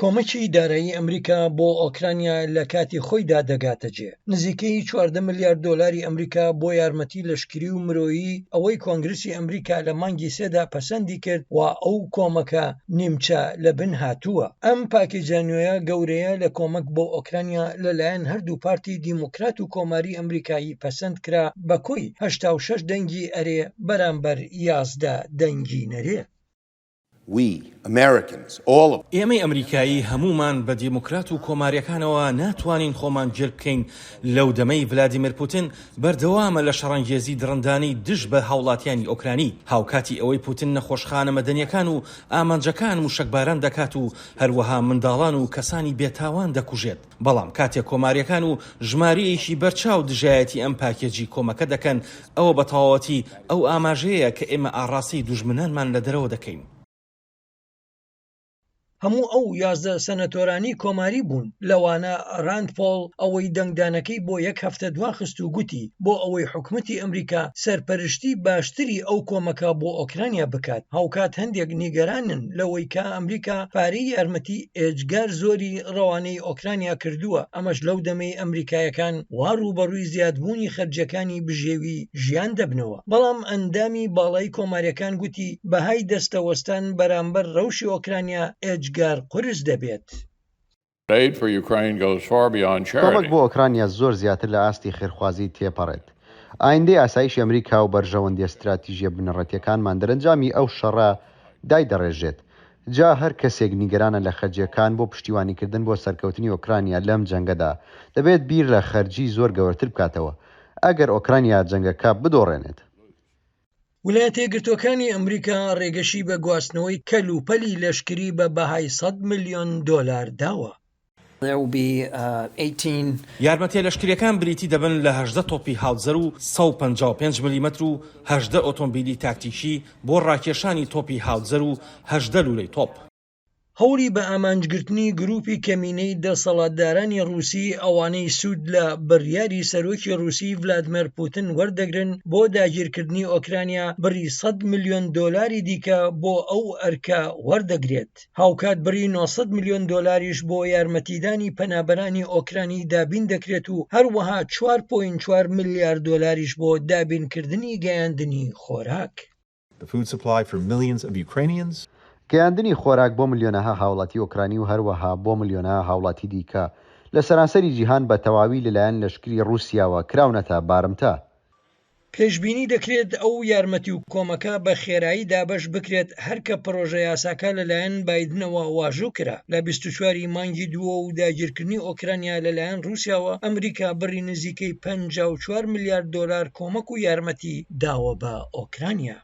کۆمەکی دارایی ئەمریکا بۆ ئۆکرانیا لە کاتی خۆیدا دەگاتە جێ. نزیکەی 14 ملیار دۆلاری ئەمریکا بۆ یارمەتی لەشکری و مرۆیی ئەوەی کۆنگرسی ئەمریکا لە مانگی سێدا پەسەندی کرد و ئەو کۆمەکە نیمچە لە بن هاتووە. ئەم پاکێجە نوێیە گەورەیە لە کۆمەک بۆ ئۆکرانیا لەلایەن هەردوو پارتی دیموکرات و کۆماری ئەمریکایی پەسەند کرا بە کۆی 86 دەنگی ئەرێ بەرامبەر 11 دەنگی نەرێ. We, Americans, all of. ئێمەی ئەمریکایی هەموومان بە دیموکرات و کۆمارییەکانەوە ناتوانین خۆمان گێل بکەین لەو دەمەی ڤلادیمێر پوتن بەردەوامە لە شەڕانگێزی دڕندانەی دژ بە هاوڵاتیانی ئۆکرانی هاوکاتی ئەوەی پوتن نەخۆشخانە مەدەنیەکان و ئامانجەکان موشەکباران دەکات و هەروەها منداڵان و کەسانی بێتاوان دەکوژێت. بەڵام کاتێک کۆمارییەکان و ژمارەیەکی بەرچاو دژایەتی ئەم پاکێجی کۆمەکە دەکەن، ئەوە بە تەواوەتی ئەو ئاماژەیە کە ئێمە ئاڕاستەی دوژمنانمان لە دەرەوە دەکەین. هەموو ئەو 11 سەنەتۆرانی کۆماری بوون، لەوانە ڕاند پۆڵ ئەوەی دەنگدانەکەی بۆ یەک هەفتە دواخست و گوتی بۆ ئەوەی حکومەتی ئەمریکا سەرپەرشتی باشتری ئەو کۆمەکە بۆ ئۆکرانیا بکات، هاوکات هەندێک نیگەرانن لەوەی کە ئەمریکا پارەی یارمەتی ئێجگار زۆری ڕەوانەی ئۆکرانیا کردووە، ئەمەش لەو دەمەی ئەمریکایەکان وا ڕووبەڕووی زیادبوونی خەرجیەکانی بژێوی ژیان دەبنەوە. بەڵام ئەندامی باڵای کۆماریەکان گوتی بەهای دەستەوەستان بەرامبەر ڕەوشی ئۆکرانیا ئێجگار قورس دەبێت. کۆمەک بۆ ئۆکرانیا زۆر زیاتر لە ئاستی خێرخوازی تێپەڕێت. ئایندەی ئاسایشی ئەمریکا و بەرژەوەندییە ستراتیژییە بنەڕەتییەکانمان دەرەنجامی ئەو شەڕە دایدەڕێژێت. جا هەر کەسێک نیگەرانە لە خەرجییەکان بۆ پشتیوانیکردن بۆ سەرکەوتنی ئۆکرانیا لەم جەنگەدا، دەبێت بیر لە خەرجی زۆر گەورەتر بکاتەوە ئەگەر ئۆکرانیا جەنگەکە بدۆڕێنێت. ولایەتە یەکگرتووەکانی ئەمریکا ڕێگەشی بە گواستنەوەی کەلوپەلی لەشکری بە بەهای 100 ملیۆن دۆلار داوە. یارمەتیە لەشکریەکان بریتی دەبن لە 18 تۆپی هاوتزەر و 155 ملیمەتر و 18 ئۆتۆمبیلی تاکتیکی بۆ ڕاکێشانی تۆپی هاوتزەر و 18 لولەی تۆپ. هەوڵی بە ئامانجگرتنی گروپی کەمینەی دەسەڵاتدارانی ڕووسی ئەوانەی سوود لە بڕیاری سەرۆکی ڕووسی ڤلادمێر پوتن وەردەگرن بۆ داگیرکردنی ئۆکرانیا بڕی 100 ملیۆن دۆلاری دیکە بۆ ئەو ئەرکە وەردەگرێت. هاوکات بڕی 900 ملیۆن دۆلاریش بۆ یارمەتیدانی پەنابەرانی ئۆکرانی دابین دەکرێت و هەروەها 4.4 ملیار دۆلاریش بۆ دابینکردنی گەیاندنی خۆراک. The food supply for millions of Ukrainians. گەیاندنی خۆراک بۆ ملیۆنەها هاوڵاتی ئۆکرانی و هەروەها بۆ ملیۆنەها هاوڵاتی دیکە لە سەرانسەری جیهان بە تەواوی لەلایەن لەشکری ڕووسیاوە کراونەتە بارمتە. پێشبینی دەکرێت ئەو یارمەتی و کۆمەکە بە خێرایی دابەش بکرێت هەر کە پڕۆژەیاساکە لەلایەن بایدنەوە واژوو کرا. لە 24 ی مانگی دووە و داگیرکردنی ئۆکرانیا لەلایەن ڕووسیاوە، ئەمریکا بڕی نزیکەی 54 ملیار دۆلار کۆمەک و یارمەتی داوە بە ئۆکرانیا.